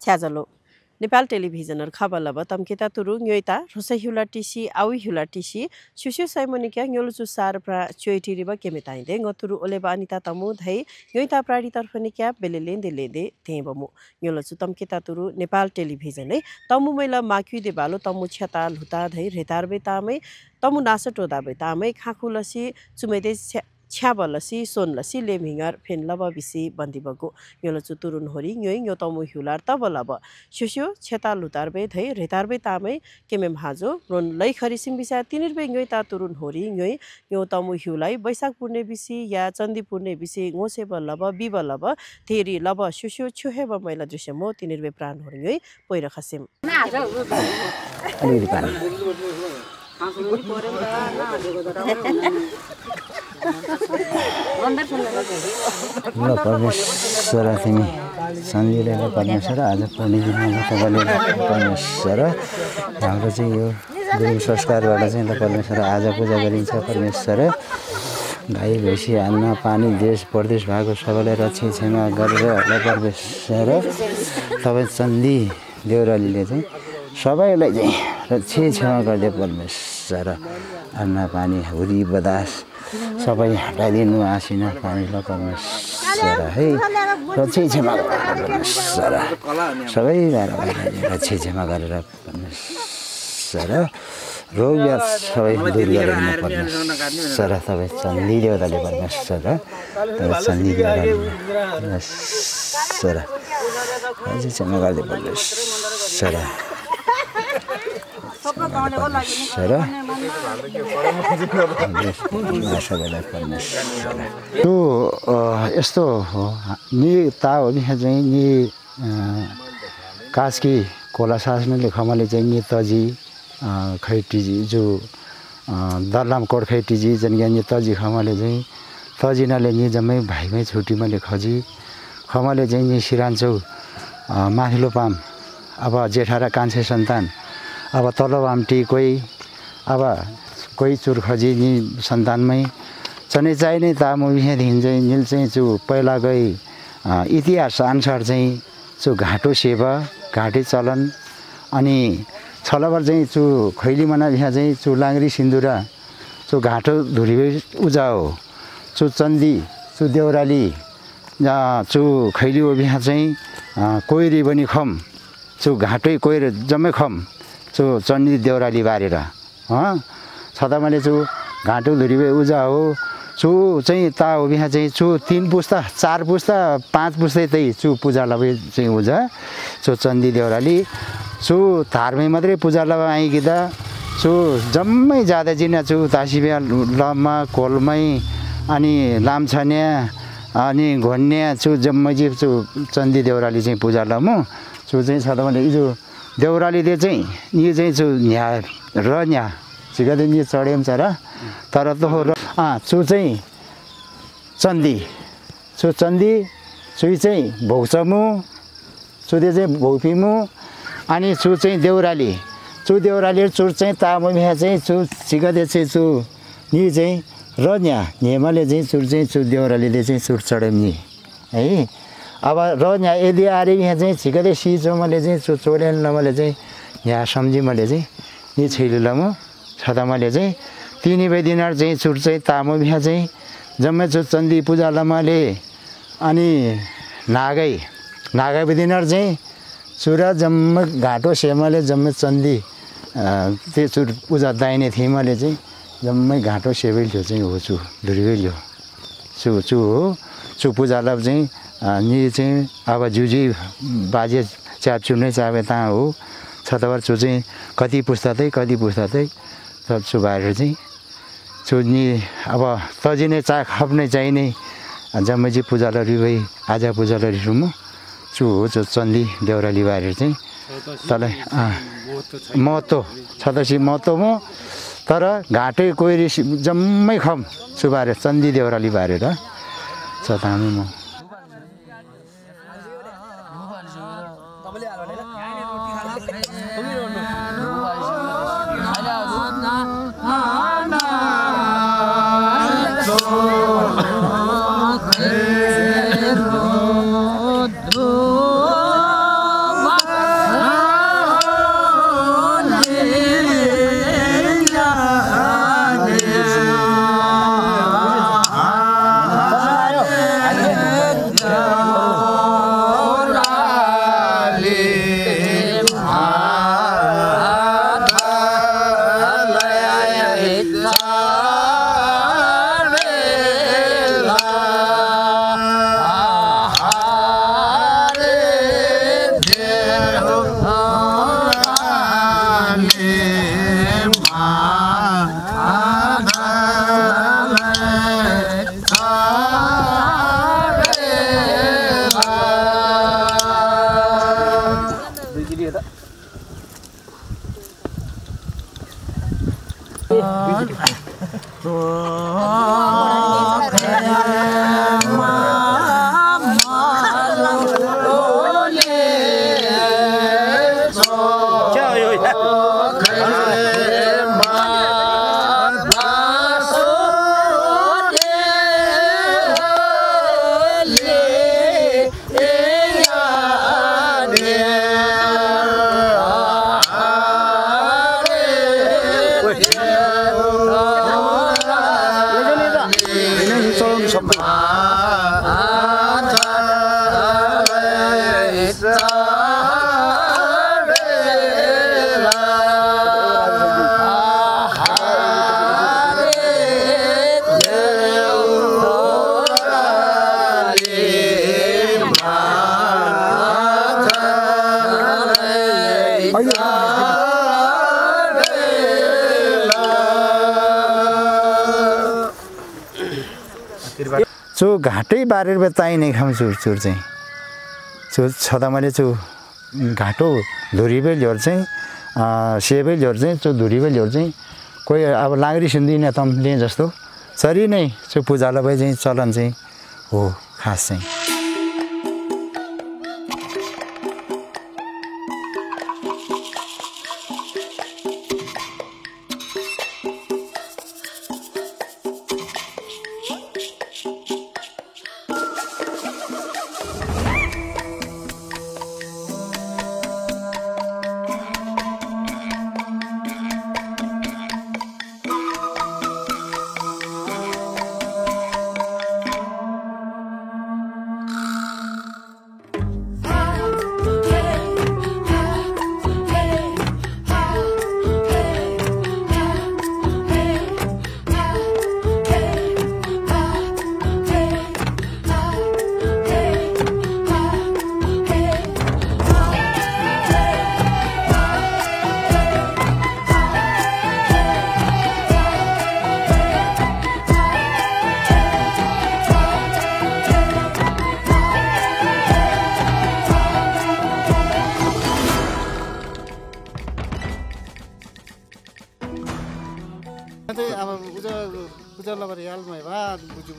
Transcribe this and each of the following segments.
स्याजलो नेपाल टेलिभिजनर खबर लब तमकेता तुरु न्योइता रोसे हुला टिसी आउ हुला टिसी सुसु सैमनिका न्योलुचु सार प्रा चोइटिरिबा केमेताइदे ngoturu oleba anita tamu dhai न्योइता प्राडी तर्फनिका बेलेलेन्दे लेदे थेबमु न्योलुचु तमकेता तुरु नेपाल टेलिभिजन है तमु मैला माक्यु दे बालो तमु छता लुता धै रेतारबे तामै तमु नासटो दाबे तामै खाखुलसी चुमेदे छ्याबलसी सोनलसी लेमिङर फेनलब बिसी बन्दिबगु न्योलुचु तुरुन होरी न्योइ न्यो तमु हुलार तबलब सुसु छता लुतारबे धै रेतारबे तामै केमेम हाजो रोन लै खरिसिम बिसा तिनिरबे न्योइ ता तुरुन होरी न्योइ न्यो तमु हुलाई बैशाख पुर्णे बिसी या Chandi Purne BC ngose bulb बिबलब theory लब सुसु छुहेब मैला दृश्यमो तिनिरबे प्राण होरी न्योइ पोइर खसिम ल परमेश्वर तिमी सन्धिरहेको परमेश्वर आज पढ्ने दिनमा तपाईँले परमेश्वर हाम्रो चाहिँ यो गुरु संस्कारबाट चाहिँ ल परमेश्वर आज पूजा गरिन्छ परमेश्वर गाई भैँसी अन्न पानी देश परदेश भएको सबैलाई रक्षी क्षमा गरेर ल परमेश्वर तपाईँ चन्दी देउरालीले चाहिँ सबैलाई चाहिँ रक्षी क्षमा गरिदियो परमेश्वर अन्न पानी हुरी बदास सबै हटाइदिनु आसिन पानी ल परमेश्वर है रक्षी क्षमा परमेश्वर सबै रक्षी क्षमा गरेर परमेश्वर रोग सबै दूर गरिदिनु परमेश्वर तपाईँ चन्दी देउताले परमेश्वर तपाईँ चन्दी देउताले परमेश्वर रक्षी क्षमा गरिदियो परमेश्वर त्यो यस्तो हो नि ता हो नि चाहिँ नि कास्की खोला शासनले खमाले चाहिँ नि तजी खैटीजी जो दर्लाम कोट खैटीजी जन नि तजी खमाले चाहिँ तजिनाले नि जम्मै भाइमै छुट्टीमा खजी खमाले चाहिँ नि सिरान्छौ माथिल्लो पाम अब जेठा र कान्छे सन्तान अब तलब आम्टी कोही अब कोही चुरखजी नि सन्तानमै चने चाहिने तामु विहेदेखि चाहिँ निल चाहिँ चु पहिला गई इतिहास अनुसार चाहिँ चु घाटो सेवा घाटे चलन अनि छलबर चाहिँ चु खैली मना यहाँ चाहिँ चु लाङ्री सिन्दुरा चु घाटो धुरी उजा हो चु चन्दी चु देउराली चु खैली हो बिहा चाहिँ कोइरी पनि खम चु घाटै कोइर जम्मै खम चु चन्दी देउराली बारेर छदा मैले चु घाटो धुरी उजा हो चु चाहिँ ता हो बिहा चाहिँ चु 3 पुस्ता 4 पुस्ता 5 पुस्ता त्यही चु पूजा लबै चाहिँ उजा चु चन्दी देउराली चु धारमै मात्रै पूजा लबा आइकिदा चु जम्मै जाँदा जिना चु तासिबिया लम्मा कोलमै अनि लामछान्या अनि घोन्या चु जम्मै चु चन्दी देउराली चाहिँ पूजा लमु चु चाहिँ छदा मैले हिजो देउरालीले चाहिँ यो चाहिँ चु यहाँ र यहाँ झिकाले नि चढ्यौँ छ र तर त र चु चाहिँ चन्दी चुई चाहिँ भौचमु चुदे चाहिँ भौपिमु अनि चु चाहिँ देउराली चु चाहिँ तामु यहाँ चाहिँ चु झिकाले चाहिँ चु नि चाहिँ र यहाँ नेमाले चाहिँ चु देउरालीले चाहिँ चुर चढ्यौँ नि है अब र यहाँ यदि आरे यहाँ चाहिँ झिकाले सिचो मैले चाहिँ चोरेन मैले चाहिँ यहाँ सम्झी मैले चाहिँ नि छैली लमु छदा मैले चाहिँ 3 दिनहरु चाहिँ चुर चाहिँ तामु बिहा चाहिँ जम्मै चन्दी पूजा लमाले अनि नागै दिनहरु चाहिँ चुरा जम्मै घाटो सेमाले जम्मै चन्दी त्यो चुर पूजा दाइने थिए मैले चाहिँ जम्मै घाटो सेवैल्यो चाहिँ हो चु धुरिवेल्यो चु हो चु पूजा लब चाहिँ नि चाहिँ अब जुजी बाजे च्याप्चु नै चाबे ता हो छतवर चु चाहिँ कति पुस्ता त चु बारेर चाहिँ चु नि अब तजी नै चा खप्ने चाहिने जम्मै चाहिँ पूजा लरी भई आज पूजा लरी रुम चु हो चु चन्दी देउराली बारेर चाहिँ तलाई महत्त्व छदसी महत्त्व म तर घाटै कोइरी जम्मै खम चु बारेर चन्दी देउराली बारेर चतामी म चो घाटै बारेर बताइ नै खाम चुर चुर चाहिँ चो छदा मैले चो घाटो धुरीबै ल्याएर चाहिँ सेबै ल्याएर चाहिँ चो धुरीबै ल्याएर चाहिँ कोही अब लाङ्री सुन्दिनँ तम लिएँ जस्तो सरी नै चो पूजालाई भए चाहिँ चलन चाहिँ हो खास चाहिँ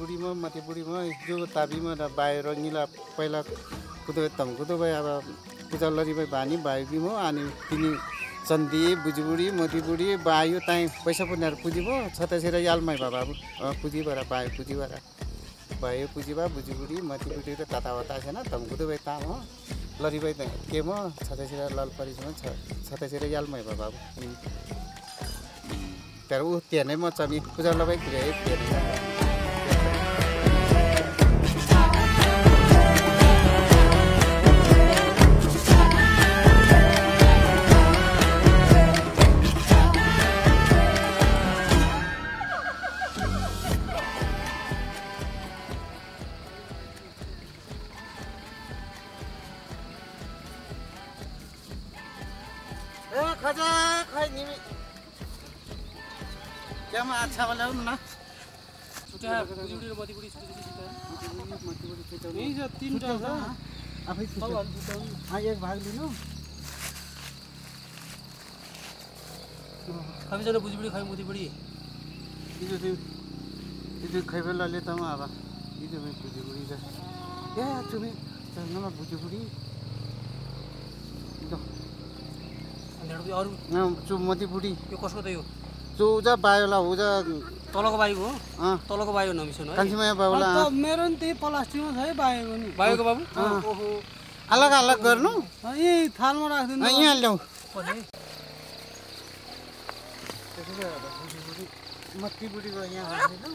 बुढीमा माथि बुढीमा जो ताबीमा बाहिर निला पहिला कुदो तम कुदो भए अब पूजा लरी भए बानी बाइबीमा अनि तिनी चन्दी बुझी मोती बुढी बायो ताई पैसा पुण्यार पुजिबो छतेसेर यालमै बाबा पुजी भएर बायो पुजी भएर भयो पुजी भए बुझी बुढी माथि बुढी र ताता वता छैन तम कुदो भए ताम हो लरी भए के म छतेसेर लल परिसमा छतेसेर यालमै बाबा तर उ त्यहाँ म चमी पूजा लबाई गए त्यहाँ खाजा खाइ निमी क्या म अच्छा वाला हूं ना छुटा बुढी र मती बुढी छुटा यही छ तीनटा छ आफै एक भाग लिनु हामी जना बुढी बुढी खाइ मती बुढी इजो खैबेला ले त म अब इजो मे बुढी बुढी छ ए तुमी नमा बुढी बुढी अरू चु मती बुढी यो कसको त यो चौजा बायोला होजा तलको बाइको हो तलको बाइको नमिसन है कान्छीमाया बायोला मेरो नि त्यही प्लास्टिकमा छ है बाइको नि बाइको बाबु ओहो अलग अलग गर्नु यही थालमा राख्दिनु यहाँ ल्याऊ मती बुढीको यहाँ हाल्दिनु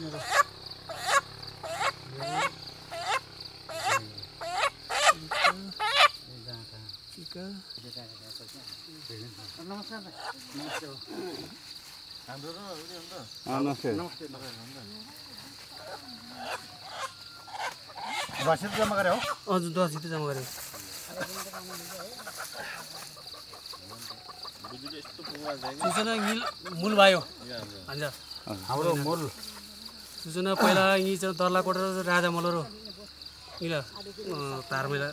मेरो नमस्कार बसेर जम्मा गरे हो हजुर 10 जिते जम्मा गरे सूचना मूल भयो हजुर हाम्रो मूल सूचना पहिला यी दर्लाकोट र राजा मल्ल इला तारमेला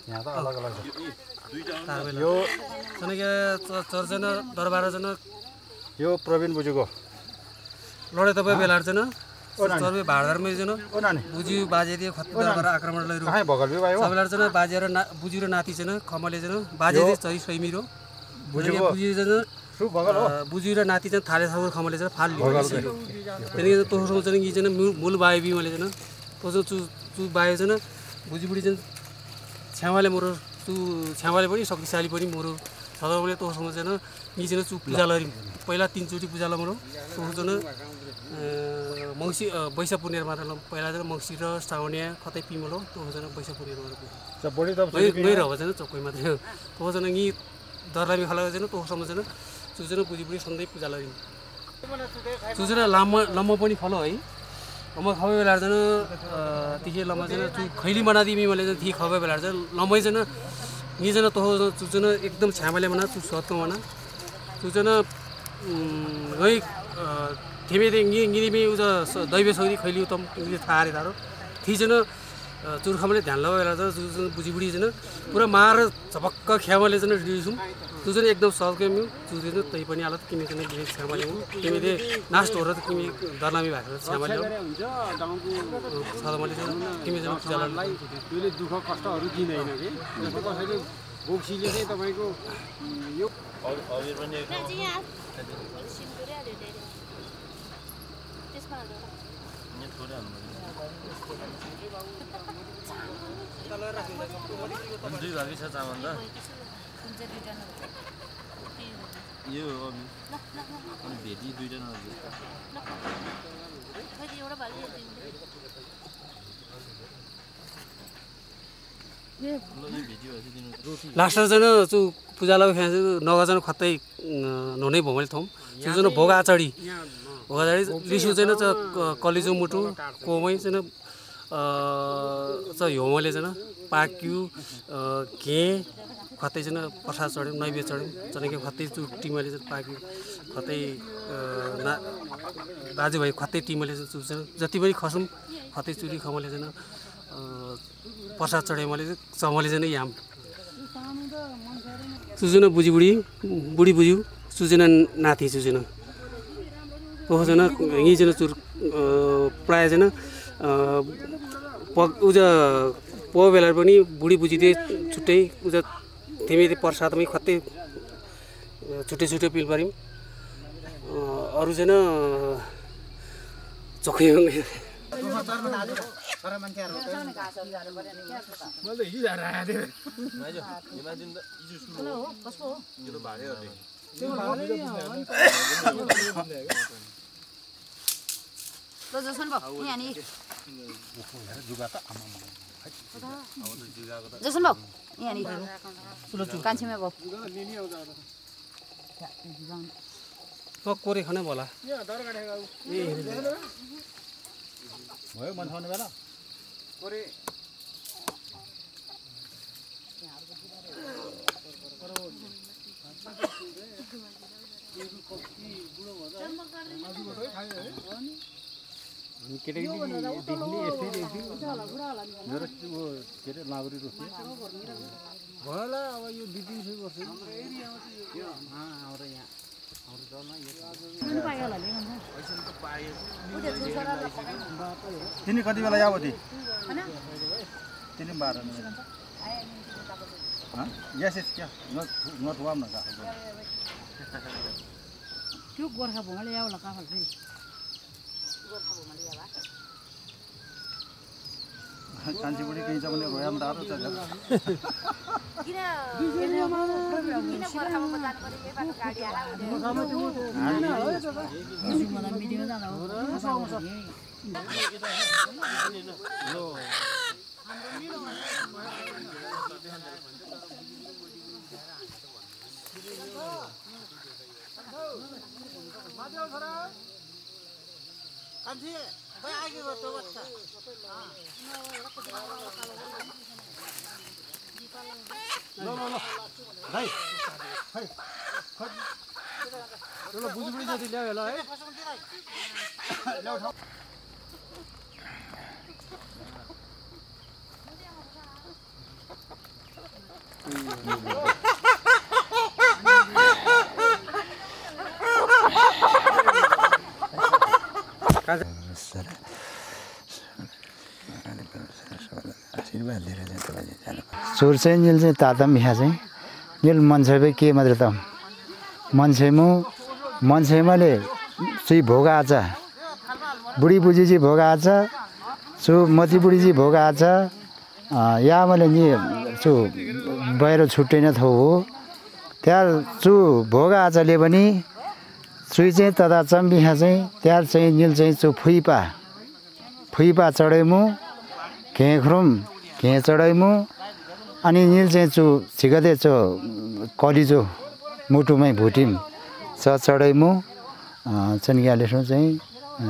यहाँ त अलग अलग छ तारमेला यो के 4 जना 12 जना यो प्रवीण बुजुको लडे तपाईँ बेलार जना सर्वे भारदार मै जना ओ नानी बुझी बाजे दिए खत्ती दरबार आक्रमण लैरो कहाँ भगल बे भाइ हो सबैलाई जना बाजे र बुझी र नाति जना खमले जना बाजे दि चाहिँ सैमिरो बुजुको बुझी जना सु भगल हो बुझी र नाति जना थाले थाउ खमले जना फाल लियो तेनी तोहरो जना गी जना मूल बाए बि मले जना तोजो चु बाए जना बुझी बुढी जना छ्यावाले मोरो चु छ्यावाले पनि शक्तिशाली पनि मोरो सदाले तोहरो जना गी जना चु पूजा लरि पहिला 3 चोटी पूजा ल मोरो तोहरो जना मौसी बैशाख पूर्णिमा मात्र पहिला जना मौसी र श्रावणिया कतै पिमलो तोहरो जना बैशाख पूर्णिमा त बडी त गएर हो जना चोकै मात्र तोहरो जना गी दरलामी खला जना तोहरो जना चु जना बुझी बुढी सधैँ पूजा लरि चु जना लम्मा पनि फलो है म खबे बेला जना तिखे लम्मा जना चु खैली बना दिमी मैले जना ति खबे बेला जना लम्मै जना नि जना तोहरो चु जना एकदम छ्यामाले बना चु सतको बना चु जना गई थिमे गिरिमी उज दैवे सौरी खैली उतम थारे तारो थी जन चुरखमले ध्यान लगाएर जना बुझी बुढी जना पुरा मार झपक्क ख्यामले जना दिसुम तु जना एकदम सल्केम्यु चुरे जना तै पनि आलत किने जना गिरे छ्यामले किमे दे नास्ट हो र किमे दरनामी भएको छ्यामले हुन्छ गाउँको सदमले जना किमे जना पूजा लाई त्यसले दुःख कष्टहरु दिदैन के जस्तो कसैले बोक्सीले चाहिँ तपाईको यो अबिर पनि दुई भागी छ चामल त यो अनि भेटी दुईटा नजिक लास्ट जना चु पूजा लगा खान्छ नगजन खत्तै ननै भोमले थौम जुन भोगा चढी लिसु चाहिँ कलिजो मुटु कोमै चाहिँ हिउँले चाहिँ पाक्यु घे खत्तै चाहिँ प्रसाद चढ्यौँ नैवेद्य चढ्यौँ चनके खत्तै टिमले चाहिँ पाक्यु खत्तै दाजुभाइ खत्तै टिमले चाहिँ चुक्छन् जति पनि खसौँ खत्तै चुरी खमले चाहिँ प्रसाद चढाइ मैले चाहिँ चमले चाहिँ याम सुजना बुझी बुढी बुढी बुझ्यु सुजना नाति सुजना ओजना यहीजना चुर प्राय जना उज पो बेला पनि बुढी बुझिदिए छुट्टै उज तिमी प्रसादमै खत्तै छुट्टै छुट्टै पिल पर्यौँ अरू जना चोखै जसन भाउ यहाँ नि जसन भाउ यहाँ नि कान्छेमा भाउ कोरे खाने बोला भयो मन खाउने बेला कोरे होला अब यो 2-3 वर्ष तिनी कति बेला यावती तिनी 12 यस यस क्या नट वाम न का त्यो गोर्खा भोमले यावला का फेरि गोर्खा भोमले यावा कान्छी बुढी केही छ भने रोयाम दारो छ किन गोर्खामा मजाक गरे यही बाटो गाडी आला मलाई मिटिङमा जाँदा हो कान्छी खै आगे गर्छ बच्चा ल भाइ खै ल बुझी बुढी जति ल्यायो ल है ल्याउ चोर चाहिँ निल चाहिँ तातम यहाँ चाहिँ निल मान्छे के मात्र त मान्छेमाले चाहिँ भोगा आछ बुढी बुझी चाहिँ भोगा आछ सो मती बुढी चाहिँ भोगा आछ या मैले नि सो बाहिर छुट्टै न थौ हो त्यार चु भोगा आछले पनि चुई चाहिँ तदा चम्बी यहाँ चाहिँ त्यार चाहिँ निल चाहिँ चु फुइपा चढाइमु घेख्रुम घे चढाइमु अनि निल चाहिँ चु छिगदे चो कलिजो मुटुमै भुटिम चढाइमु चन्कियाले चाहिँ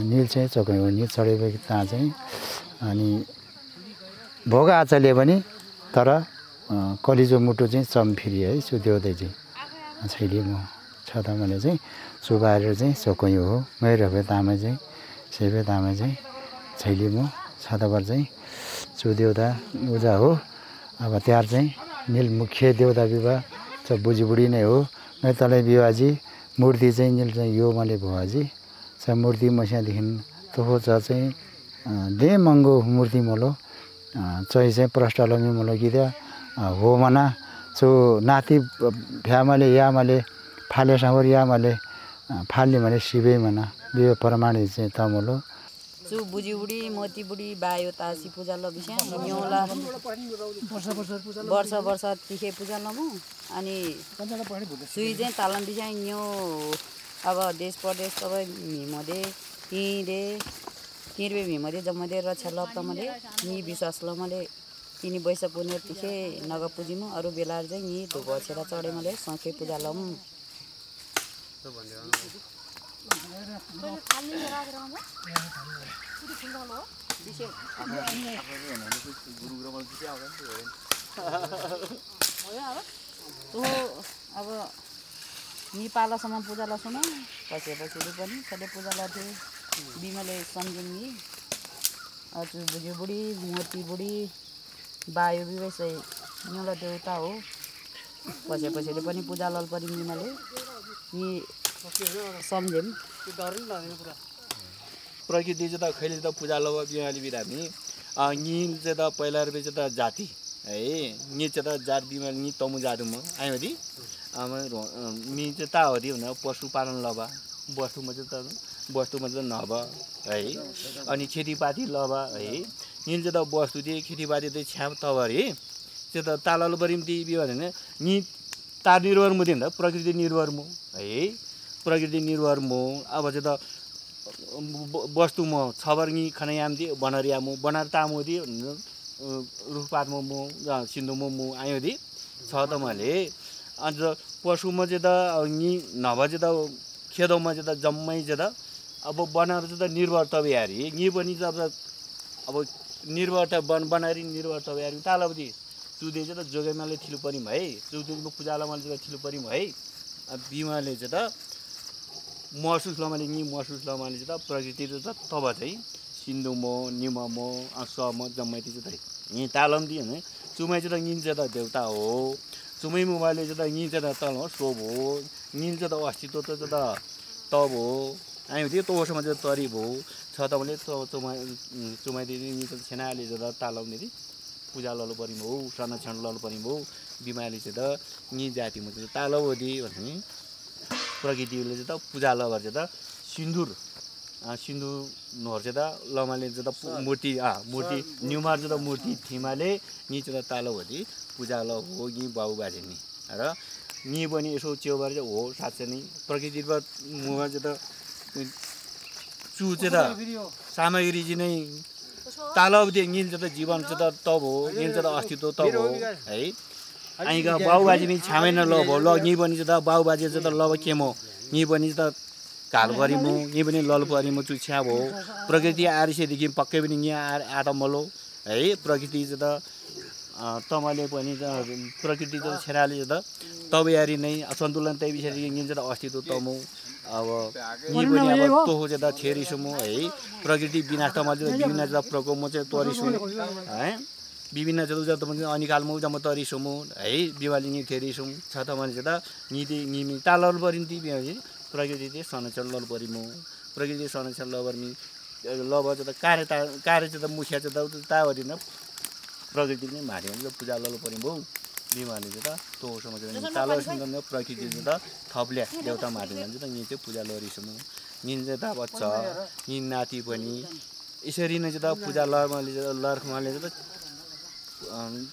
निल चाहिँ चोकै हो निल चढाइपछि ता चाहिँ अनि भोगा आचाले पनि तर कलिजो मुटु चाहिँ चम्फिरी है सुत्योदै चाहिँ छैली म छ त मैले चाहिँ सुबारेर चाहिँ चोकै हो मेरो भए तामा चाहिँ सेभे तामा चाहिँ छैली म छतबर चाहिँ सुदेउता उजा हो अब त्यार चाहिँ निल मुख्य देउता विवाह छ बुझी बुढी नै हो मै तलै विवाहजी मूर्ति चाहिँ निल चाहिँ यो मैले भुवाजी छ मूर्ति मस्यादेखि तोहो छ चाहिँ दे महँगो मूर्ति मोलो चाहिँ प्रष्टलमी मोलो गीता हो मना सो नाति भ्यामाले यामाले फाले सावर यामाले फाल्ने भने शिवै मना यो प्रमाणित चाहिँ तमोलो चु बुझी बुढी मोती बुढी बायो तासी पूजा लबिस्या न्योला वर्ष तिखे पूजा लमु अनि सुई चाहिँ तालम बिस्या न्यो अब देश प्रदेश तब हिमदे तिर्बे हिमदे जम्मदे र छलप तमले नि विश्वास लमले तिनी बैस पुण्य तिखे नग पूजिमु अरु बेला चाहिँ नि धुप छेरा चढे मले सखे पूजा लमु अब निपालासम्म पूजा लसुन पछि पनि सधैँ पूजा लथे बिमले सम्झिन् अझ बुढी बुढी मोती बुढी बायो विवेश न्युला देउता हो पछि पनि पूजा लल परि बिमले नि सम्झेम प्रकृति चाहिँ त खैले त पूजा लव बिमारी बिरामी निल चाहिँ त पहिला रुपे चाहिँ त जाति है नि चाहिँ त जात बिमारी नि तमु जादुमा आयो दि मी चाहिँ ता हो दि भने पशुपालन लबा वस्तुमा चाहिँ नभ है अनि खेतीपाती लबा है निल चाहिँ त वस्तु चाहिँ खेतीपाती चाहिँ छ्याप तब रे त्यो त तालल बरिम ती बियो भने नि ता निर्भर मु दिन प्रकृति निर्भर मु है प्रकृति निर्भर मो अब चाहिँ त वस्तु म छबर्गी खनयाम दि बनरिया मु बनार तामो दि रुखपात मो सिन्धु मो आयो दि छ त मैले अन्त पशुमा चाहिँ त नि नभ चाहिँ त खेदौमा चाहिँ त जम्मै चाहिँ त अब बनाएर चाहिँ त निर्भर तबेयारी नि पनि चाहिँ अब निर्भर त बनारी निर्भर तबेयारी तालबदी चुदे चाहिँ त जोगैमाले थिलु परिम है चुदेको पूजालामाले चाहिँ थिलु परिम है बिमाले चाहिँ त महसुस लमाले नि महसुस लमाले चाहिँ त प्रकृति त तब चाहिँ सिन्धु मो निम मो सम जम्मै चाहिँ नि तालम दि हैन चुमै चाहिँ त निन चाहिँ त देउता हो चुमै मोबाइलले चाहिँ त नि चाहिँ त तल हो शोभ हो निल चाहिँ त अस्तित्व त तब हो आयो त्यो तोसम्म चाहिँ तरिब हो छ तपाईँले चुमाइ दिदी नि चाहिँ छेनाले चाहिँ त तालम दिदी पूजा ललो परिम हो संरक्षण ललो परिम हो बिमारीले चाहिँ त नि जातिमा चाहिँ तालो हो दि भने प्रकृतिले चाहिँ त पूजा लगर चाहिँ त सिन्दुर नहर चाहिँ त लमाले चाहिँ त मूर्ति न्युमार चाहिँ त मूर्ति थिमाले नि चाहिँ त तालो हो दि पूजा ल हो नि बाउ बाजे नि र नि पनि यसो चेउबार चाहिँ हो साँच्चै नै प्रकृतिमा मुमा चाहिँ त चु चाहिँ त सामग्री चाहिँ नै तालबदि निल चाहिँ त जीवन चाहिँ त तब हो निल चाहिँ त अस्तित्व तब हो है आइगा बाउबाजे पनि छामेन ल भयो ल नि पनि चाहिँ त बाउबाजे चाहिँ त लब केमो नि पनि चाहिँ त घाल परिमु नि पनि लल परिमु चुछ्या भयो प्रकृति आरिसेदेखि पक्कै पनि यहाँ आटमलो है प्रकृति चाहिँ त तमले पनि प्रकृति चाहिँ छेराले चाहिँ त तबयारी नै सन्तुलन तै विषयदेखि निल चाहिँ त अस्तित्व तमो अब नि पनि अब तोहो चाहिँ त छेरिसुमु है प्रकृति विनाश तमा चाहिँ विनाश प्रकोपमा चाहिँ तोरिसु है विभिन्न जत पनि अनिकालमु जम्म तरिसमु है बिवाली नि थेरिसमु छ त मान्छे त निमि तालल परिन्ति बिहाजी प्रकृति दे सनचल लल परिमु प्रकृति सनचल लबरमी लब जत कार्य जत मुखिया जत तावरी न प्रकृति नै मारे नि पूजा लल परिमु बिमाले जत तो समझ तालल सुन्दर प्रकृति जत थपल्या देवता मारे नि जत नि चाहिँ पूजा लरिसमु निन जत बच्चा निन नाति पनि यसरी नै जत पूजा लरखमाले जत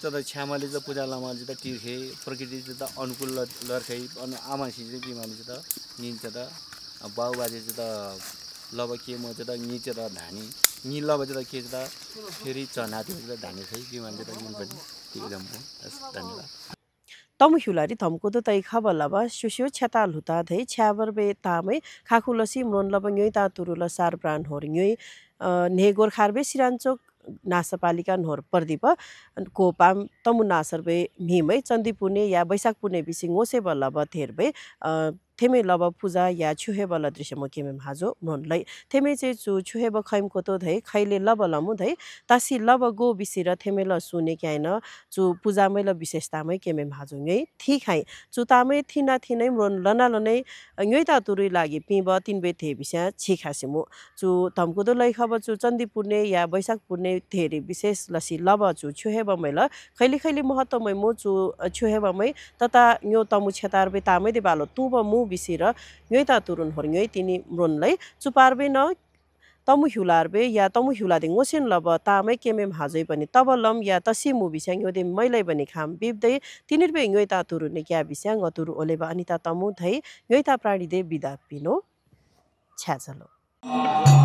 तदा छ्यामाले चाहिँ पूजा लामाले चाहिँ तिर्खे प्रकृति चाहिँ अनुकूल लर्खै अनि आमासी चाहिँ बिमाले चाहिँ निन्छ त बाउबाजे चाहिँ त लब के म चाहिँ नि चाहिँ त धानी नि लब चाहिँ के चाहिँ फेरि चनाति चाहिँ धाने खै बिमाले चाहिँ निन्छ एकदम धन्यवाद तम हुलारी थमको तै खबरलब सुस्यो छता लुता धै छ्याबर बे तामै खाखुलसी म्रोन लब न्योइ ता तुरुल सार प्राण होर न्योइ ने गोरखारबे सिराञ्चोक नासपालिका नहोर प्रदीप कोपाम तमु नासरबे मिमै चन्दी पुने या बैशाख पुने बिसिङ ओसे बलब थेरबे थेमे लब पूजा या छुहे बल दृश्य म केमे हाजो मनलै थेमे चाहिँ चु छुहे ब खैम कोतो धै खैले लब लमु धै तासी लब गो बिसिर थेमे ल सुने क्याइन चु पूजा मैल विशेषतामै केमे हाजो नै थि खाइ चु तामै थिना थिनै मन लना लनै न्योइ ता तुरुइ लागि पिब तिनबे थे बिसा छि खासिमु चु तमको लै खब चु चन्दी पुर्ने या बैशाख पुर्ने थेरी विशेष लसी लब चु छुहे ब मैल खैली खैली महत्वमै मु चु छुहे ब मै तता न्यो तमु छेतार बे तामै दे बालो तुब मु बिसिर न्योइ ता तुरुन हर न्योइ तिनी म्रोनलै चुपारबे न तमु हुलारबे या तमु हुलादे ngosen लब तामै केमे हाजै पनि तब लम या तसी मु बिस्याङ योदे मैलै पनि खाम बिब्दै तिनिरबे न्योइ ता तुरुने क्या बिस्याङ तुरु ओलेबा अनिता तमु धै न्योइ ता प्राणी दे बिदा पिनो छ्याचलो